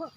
Ub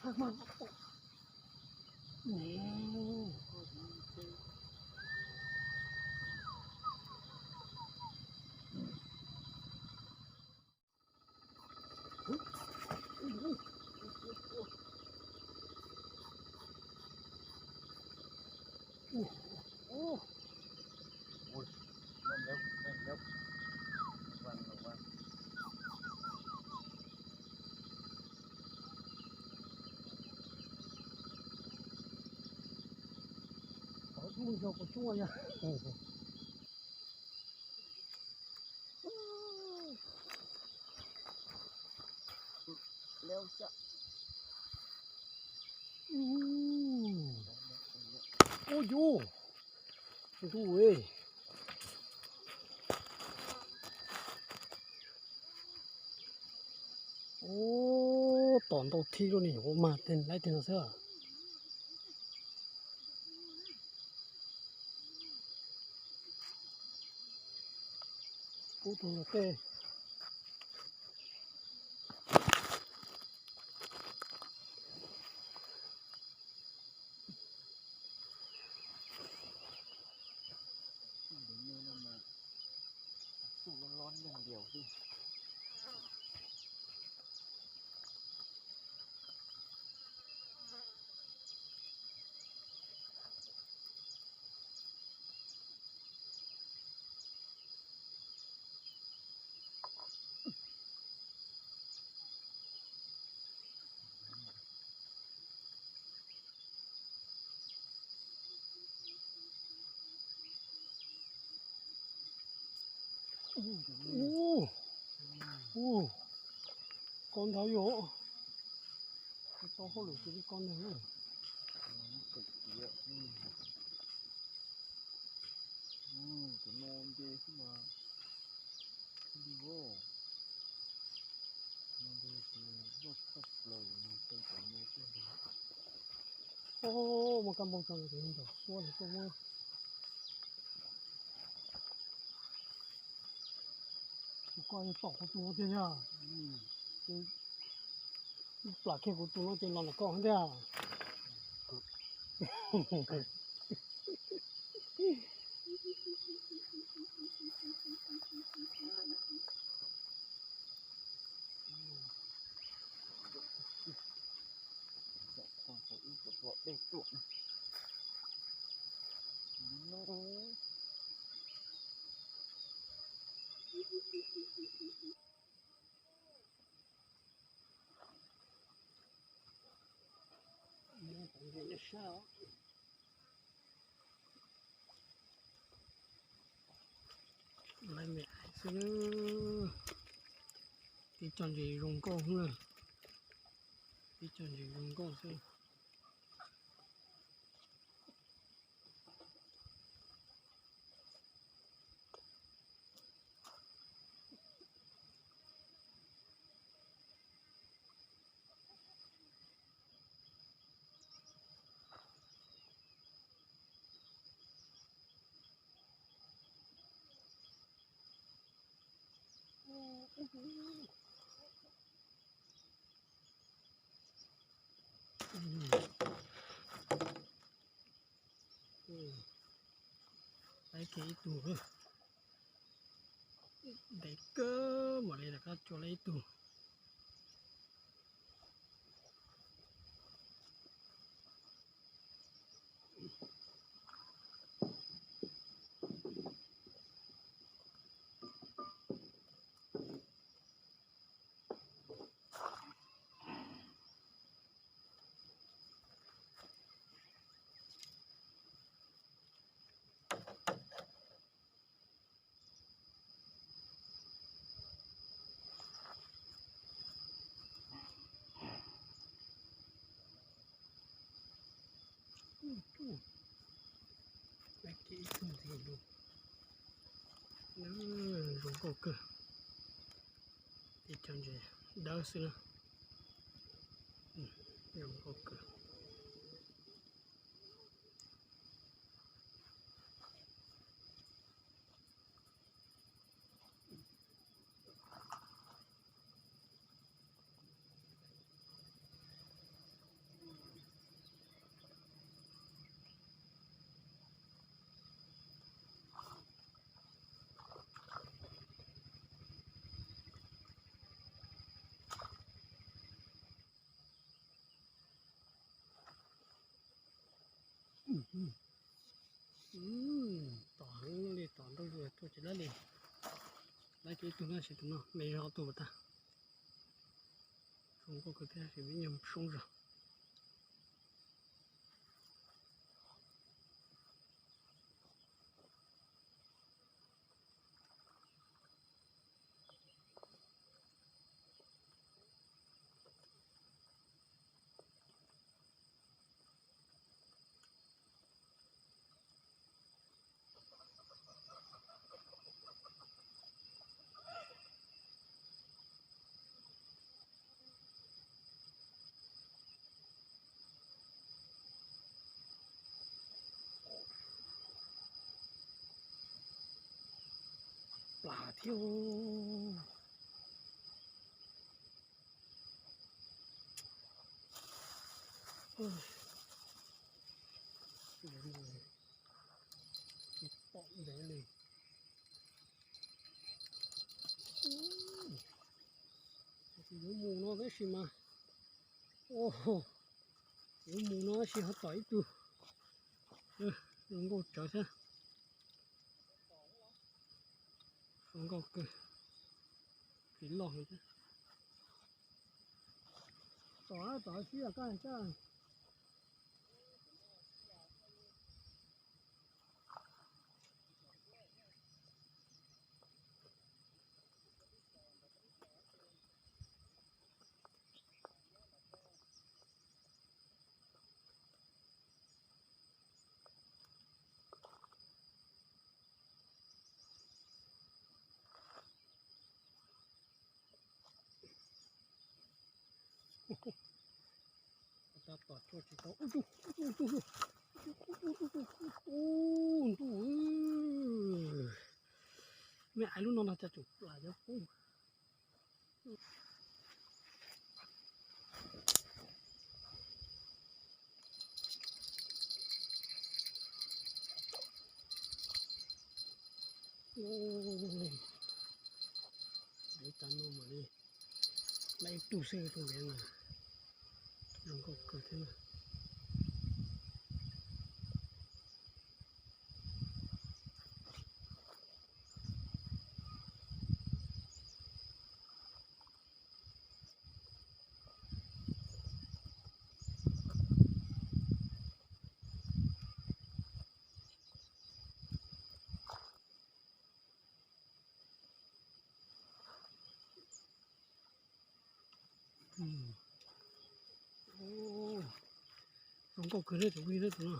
yus, ntuj. Ub, tom ntau thib lawm ne, ua mag teg laib teg no xwb. Pub rau luag tej. Ub, ub, koj ntawd yog, tau hauj lwm ces li koj ntawd na. Tus no nce xwb mas thiaj li os. Ub, muaj kab npauj tso, tus no ntaus suab li tuaj muab. Tus koj yuav tom kuv tus no tiag yog. Ces ib plam kiag kuv tus no ces los ntawm koj tiag. Laiv me xwb, tib co ntses zoo nkauj na, tib co ntses zoo nkauj xwb. Laib kiag ib tug, ntev kawg mam li rov qab tso laib ib tug. Zoo nkauj kawg, ib co ntses dawb xwb na. Zoo nkauj kawg. Tom heev li, tom nrau zuag tuaj tsis laib li. Laib kiag ib tug no, tab sis tus no me zog ob tug tag. Zoo nkauj kawg thiab, sim me nyuag soob zog. Plam thiab. Pom ntev li. Yuav mus no tab sis mas, yuav mus no tab sis ho tom ib tug. Zoo nkauj tsawv thiab. Zoo nkauj kawg. Tsis loj heev thiab. Tom, tom sib yam kaj sab. Tab tom tso tsis tau. Ub, ub, ub, ub, ntuj, me aiv lub no no cas tseem plam cov poob. Ib tag no mam li laib ib tug xwb, tus ntev mas zoo nkauj kawg thiab na. Zoo nkauj kawg thiab tus vij thiab tus no.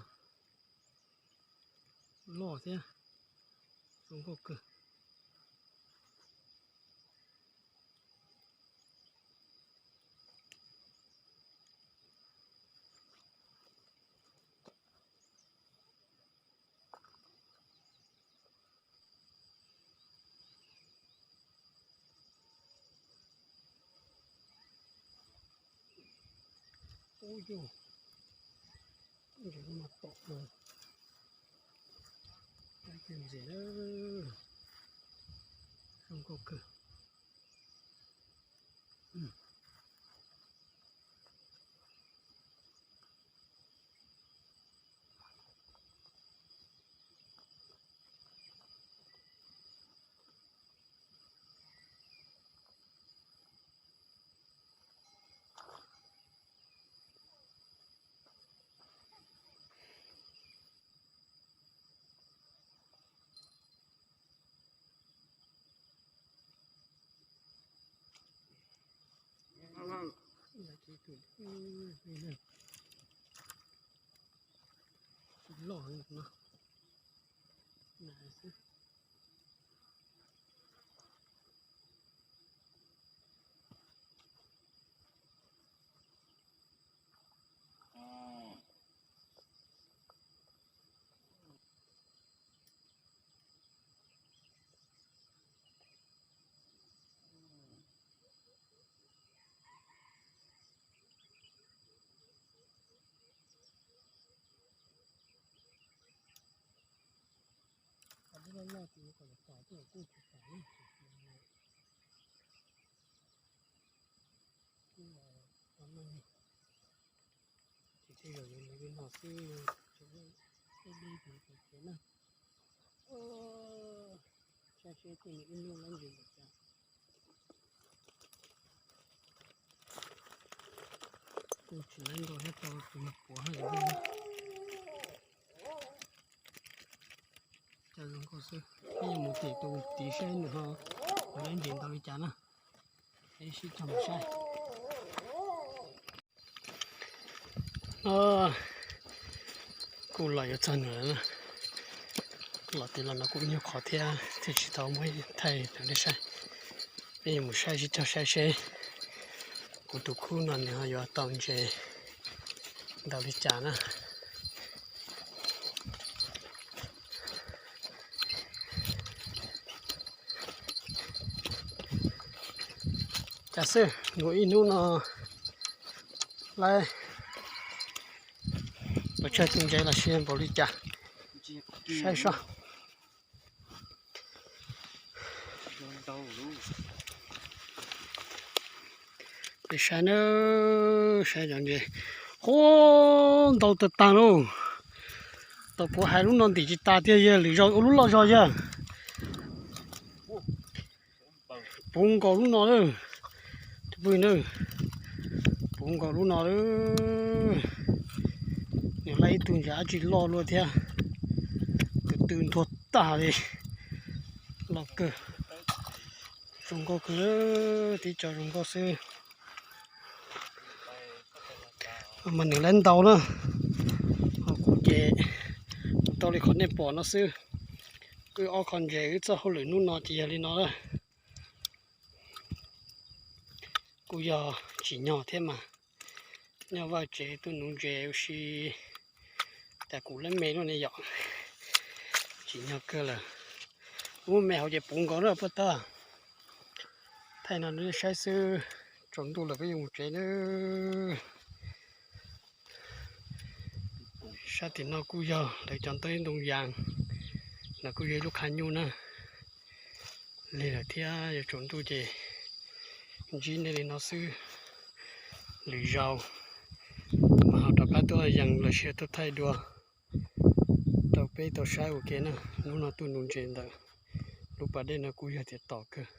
Loj thiab. Zoo nkauj kawg. Ub yog, ntses no mas tom no, ntses na, zoo nkauj kawg. Loj no. Qhov twg loj loj ces yuav kom tom tuaj kuj tsis tom na. Kuj los no, ces tej zaum yuav mus li no xwb, tseem Li tus tau kev na. Saib seb tej ib hnub lawv ntses npaum cas. Kuj tsis lawv ntau thiab, tau tus puav haj yam. Cas zoo nkauj xwb. Peb yuav mus tim tus tid saib nws ho, nws lawv ntses ntau li cas na. Peb sib cog mus saib. Kuj los yuav txog nws lawm na. Los tim los no kuj ib nyuag qhov thiab thiaj tsis tau muab thaij rau nej saib. Peb yuav mus saib sib cog saib seb kuv tus khub no nws ho yuav tau ntses ntau li cas na. Cas xwb, nws ib hnub no lawv puas tsawg tus ntses los sis npaum li cas. Saib seb. Peb saib na, saib cov ntses. Ub, ntau tag tag lauj. Tau kuv hais lub no ntim tsis tas tiag, yog lwm zaus ua lub loj zog yog. Puv nkaus lub no lawm. Tus pwg na, puv nkaus lub no lawm. Nws lawv ib tug ntses dab tsi loj luaj thiab. Tus tw ntuag tag li. Loj kawg. Zoo nkauj kawg, tib co zoo nkauj xwb. Mas nws lawv ntau na. Ho kuv ces kuv tau li qhov nej pom no xwb. Wb ob qho ntses wb txoj hauj lwm hnub no ces yog li no na. Kuj yog tsim nyog thiab mas. Nyob vaj tsev tuaj nuv ntses ua si, cas kuv lawv me luaj ne yom. Tsim nyog kawg lawm. Lub me hauv ces puv nkaus na puag ta. Thaij no nej saib xwb, tsaus ntuj lawm peb yuav mus tsev na. Sab tim no kuj yog lawv cov ntoo ntoo yas, no kuj yog ib lub qhab nyuj na. Lig lawm thiab yuav tsaus ntuj ces ntsib nej li no xwb. Lwm zaus mas ho rov qab tuaj yees los sis tuaj thaij dua rau peb tau saib ua ke na. Hnub no tuaj nuv ntses ntawm lub pas dej no kuj yog tias tom kawg.